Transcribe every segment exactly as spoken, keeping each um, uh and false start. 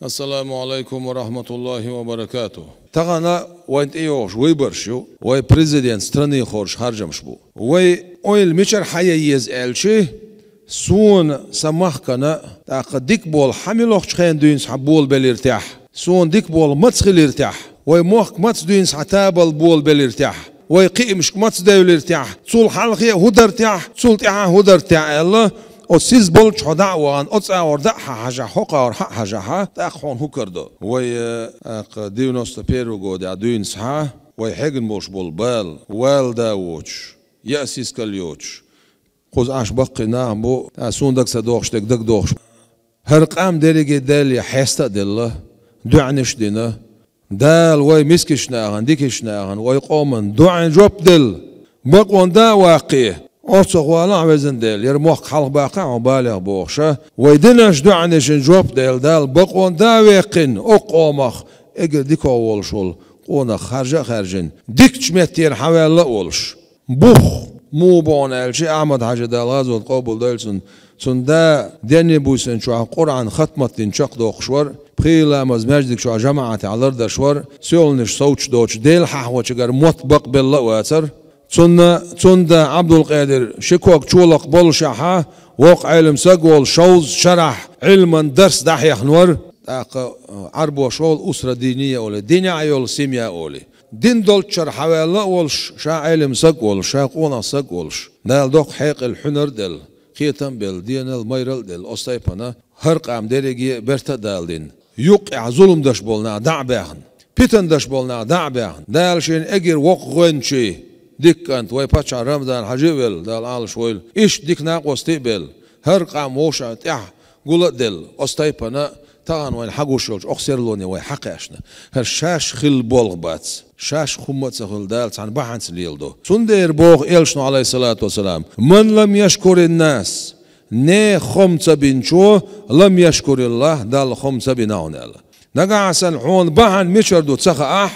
Ассаламу алайкум ва рахматуллахи ва баракатух. Тахана вайн тӀейогӀуш выбораш ю, вай президент страны хоржуш харжамаш бу. Вай ойла мичара хьае еза аьлчи, суна са махкана, тӀаккха дика болу хьан милохчу хенна дуьйна схьа болабелира техь, суна дика болу маца хилира техь, вай мохк маца дуьйна схьа табал болабелира техь, вай кхиамашка маца девлира техь, цул хьалхе а хӀун дара техь, цул тӀаьхьа а хӀун дара техь аьлла, оцу сиз болчу хьо дӀа а вахана, оцу агӀор дӀа а хьан хьажахь, хӀокху агӀор хьа а хьажахьа, тӀаккха хьуна хӀун карадо? Вай, э, тӀаккха девяносто первый годехь дуьйна схьа, вай хьегна болуш болу бала, вала да воцуш, яа сискал йоцуш, кхуза Ӏаш баккхий нах бу, а, суна дага ца дохуш дерг дага дохуш. ХӀара къам дерриге а Далла хьеста а делла, доьӀанаш а дина, Дала вай мискачу нахана, дикачу нахана, вай къоман доӀан жоп делла, бакъонан да а ваккхий, орцах валахь, везан Дела, яра мохк хьалха баккхахь хьо балех бохуша, вай динан доӀанашна жоп делла, Дала бакъонан да а ваьккхина, окху къомах эггара дикох волуш волу къонах харжа а хаьржина, дикачу меттера хьаваьлла а волуш. Бух муха бу аьлча, Ахьмад-Хьажа, Дала гӀазот къобалдойла цуьнан, цуьнан да денна буьйсанна чохь Къуръан хатмат дина чекхдоккхуш вара, пхи ламаз маьждиг чохь жамаӀатехь лардеш вара, соьланаш совцуш доцуш, Дела хьахочуьнгара мотт бакъбелла а вацара. Цунна, цуьнан да Ӏабдулкъедир ши ког чолакх боллушехьа, воккха Ӏелам саг волуш, шовзткъа шарахь Ӏилман дарс дӀахьехна вара. ТӀаккха, э, Ӏарбоша олу усра диния олий, динехь йолу семья олий. Дин долчуьра хьаваьлла а волуш, ша Ӏелам саг а волуш, ша къонах саг а волуш, Дала доккха хьекъал хьуьнар а делла, кхетам а белла, денал, майрал а делла, оцу тайпана хӀара къам дерриге а берта а даладина, юккъехь зуламдаш болу нах дӀа а баьхна, питандаш болу нах дӀа а баьхна, Дала шена эгира воккха гӀоьнчий, дика кӀант, вай паччахь Рамзан-Хьажа а велла, Дала Ӏалаш войла, иштта дика накъостий а белла, хӀара къам вовшах тӀехь гула а делла, оцу тайпана тахана вайна хьагуш йолчу окху серлоне вай хьакхаьчна. ХӀара шаьш хилла болх бац. Шаьш хӀумма а ца хилла, Дала цхьана бахьанца леладо. Цундела боху элчано, алейхиссалату вассалам: «Ман лам яшкурин нас», нехан хӀума ца бинчо, «лам яшкуриллах», Далла хӀума ца бина хьуна аьлла. Нагахь санна хьуна бахьана мичара ду ца хаахь,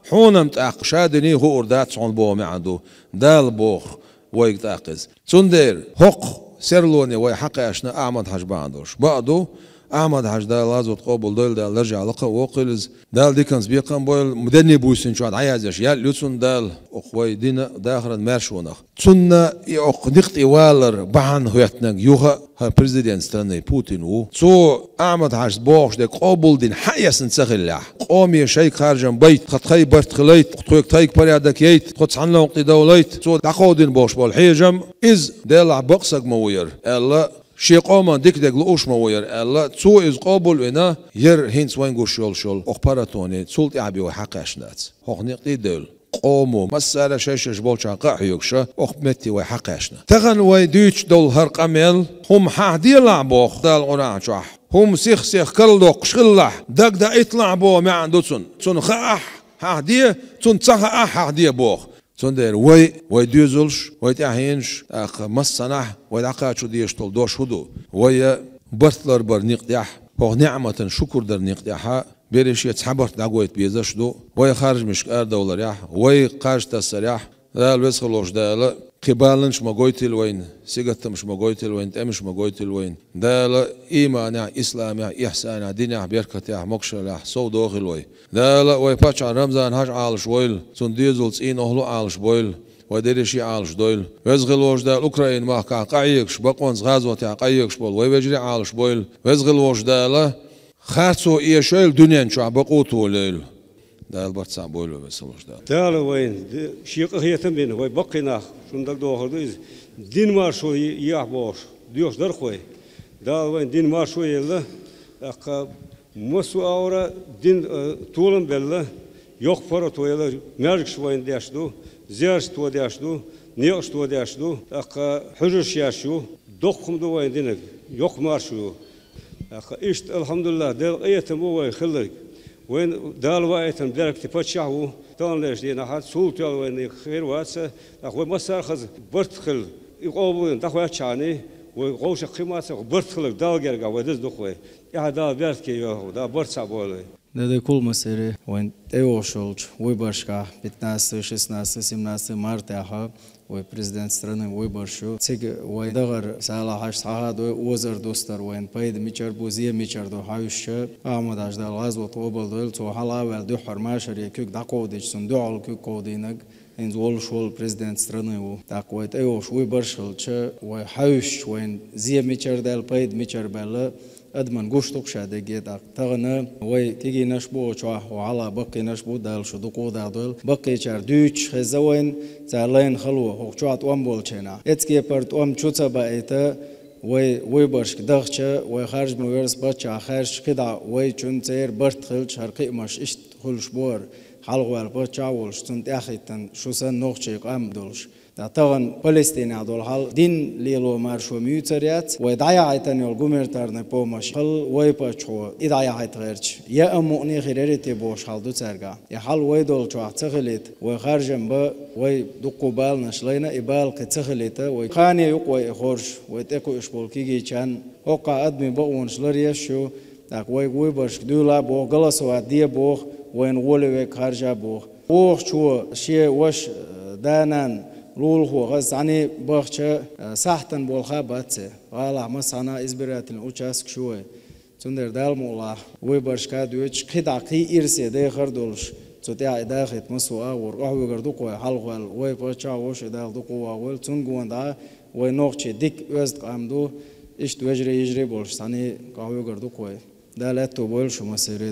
хьуна-м тӀаккха ша динарг хуур дац хьуна боху маьӀна ду. Дала боху вайга тӀаккха иза. Цундела хӀокху серлоне вай хьакхаьчна Ахьмад-Хьажа бахьана долуш. Бакъ ду, Ахьмад-Хьажа, Дала гӀазот къобалдойла, Дала даржехь лакха а воккхийла иза, Дала диканца бекхам а бойла, денна буьйсанна чохь дӀаяздеш ял ю цунна Дала, окху вай динан а, дахаран а маьршонах. Цунна и окху некъа тӀе валар бахьана хӀоьттинарг юха а хӀара президент страны Путин ву. Цо Ахьмад-Хьажас бохуш дерг къобалдина хьаэцна ца хиллехь, къоме шайга харжам байта, тхан тхайн барт хилийта, тхоьга тхайга порядок яйта, тхо цхьана новкъа тӀе довлийта, цо дӀакховдийна болуш болу хьежам, иза Делахь бакъ саг ма ву яра аьлла, шен къоман дика дерг лууш ма ву яра аьлла, цо иза къобал а вина, яра хӀинца вайн гуш йолуш йолу окху паратоне, цул тӀаьхьа бен вай хьакхаьчна дац. ХӀокху некъа тӀе а девлла, къомо массара а шай-шайш болчарна къа а хьоьгуш, окху метте вай хьакхаьчна. Тахана вай дуьйцуш долу хӀара къамел, хӀума хьахьа делахь боху Дала Къуръан чохь. ХӀума сих-сиха карладоккхуш хилалахь, дагадоуьйталахь боху маьӀна ду цунна. Цунна хаахь, хьахьа де, цунна ца хаахь, хьахьа де боху. Цундела вай, вай доьзалш, вай тӀаьхьенаш, тӀаккха массанхьа вай дӀакхачо дезаш долу дош хӀун ду? Вай барт ларбар некъа тӀехь, хӀокху неӀматан шукур дар некъа тӀехьа, берриш а цхьа барт дӀагойта безаш ду. Вай харжамашка арадовларехь, вай кхаж тассарехь, Дала, Веза хилла волчу Дала, кхин баланаш ма гойтийла вайна, сингаттамаш ма гойтийла вайна, тӀемаш ма гойтийла вайна. Дала, ийманехь, исламехь, ихьсанехь, динехь, беркатехь, могушаллехь сов дохийла вай. Дала, вай паччахь Рамзан-Хьажа Ӏалаш войла, цуьнан доьзал, цӀийнан охӀла а Ӏалаш бойла, вай дерриш а Ӏалаш дойла. Веза хилла волчу Дала, Украин махкахь къахьегаш, бакъонца гӀазотехь къахьегаш болу вай вежарий а Ӏалаш бойла. Веза хилла волчу Дала, харцо эшойла дуьнен чохь, бакъо толайойла. Дала барт цхьаъ бойла вай, Веза хилла волчу Дала. Дала вайна д-, шен къинхетам бина, вай баккхий нах, шуна дагадохур ду иза, дин маршо е-, ехьа бохуш, доьхуш дара-кх вай. Дала вайна дин маршо елла, тӀаккха массо а агӀора дин, э, толам а белла, йоккха паргӀато елла, маьждигаш вайна деш ду, зераш тодеш ду, некъаш тодеш ду, тӀаккха хьуьжарш еш ю, доккха хӀума ду вайна динарг, йоккха маршо ю. ТӀаккха иштта, алхьамдулиллахӀ, Делан къинхетам бу вайх хилларг. Вайна Дала ваийтина беркате паччахь ву, таханлерчу дийнахь цул тоьлла вайна хир вац, тӀаккха вай массара а хаза барт хилла, и къобалвина дӀахӀоьттичхьана, вай вовшах кхин маца барт хилларг Далла гергахь вай деза ду-кх вай. ТӀаьхьа Дала беркате йойла, Дала барт цхьаъ бойла вай. Дадай кулмасери вайн тӀейогӀуш йолчу выборашкахь пятнадцатое, шестнадцатое, семнадцатое мартехь вай президент страны выбораш ю. Цига вай дагӀар салахьаш схьахадой, озар дустар вайн пайда мичара бу, зе мичара ду хьаьвсича, Ахьмад-Хьаьжа Дала гӀазот къобалдойла, цо хьала а ваьлла дуьххьара машаре куьг дӀакховдийча, цунна дуьхьал куьг кховдийнарг, хӀинца волуш волу президент страны ву. ТӀаккха вай тӀейогӀуш выбораш хилча, вай хьаьвсича, вайн зе мичара даьлла, пайда мичара баьлла, адамна гуш ду-кх ша дерриге а. ТӀаккха тахана вай кегийнаш бу оцу чохь, хьала баккхийнаш бу, Дала шу дукха дахдойла. Баккхийчара дуьйцуш хезна вайна цара лайна хало хӀокху чохь тӀом болчу хенахь. Эцу кепара тӀом чу ца баийта, вай выборашка дахча, вай харж ма-верза паччахь хаьржича, кхидӀа вайчун церан барт хилча, хӀара кхиамаш иштта хуьлуш бу хӀара. Хьалхаваьлла паччахь а волуш, цунна тӀаьхьахӀиттина шу санна нохчийн къам долуш. Ткъа тахана Палестинехь долу хьал дин лело маршо муьйцур яц, вай дӀаяхьийтина йолу гуманитарный помощь хала вай паччахьо и дӀаяхьийта гӀерташ. Я а мукъане хир яра те бохуш хьал ду цаьргахь. И хьал вай долчохь ца хилийта, вай харжам бан, вай дуккха баланаш лайна, и бала кхин ца хилийта, вай кхане ю-кх вай и хоржуш, вай тӀекхуьуш болу кегийчарна. ХӀокхахь адамийн бакъонаш ларъеш ю, тӀаккха вай выборашка дуьйла а боху, голосовать де а боху, вайна гӀоле верг харжа а боху. Вохучо шен ваша, э, да-нана, лулахо хаза цхьаьний бахча, э, сахьтана болу хаа бац церан. ГӀалахь массанхьа избирательный участок шу вай. Цундела Дала мукъалахь выборашка а доьдуш, кхидӀа кхин ирсе дехар долуш, цу тӀехь и дахийта массо а агӀор къахьоьгур ду-кх вай, хьалхаваьлла вай паччахь а волуш, и Дала дукха вогӀийла, цунна гонах а вай нохчий дика оьзда къам ду, иштта вежарий-йижарий болуш цхьаьний къахьоьгур ду-кх вай. Дала аьтто бойла шу массеран.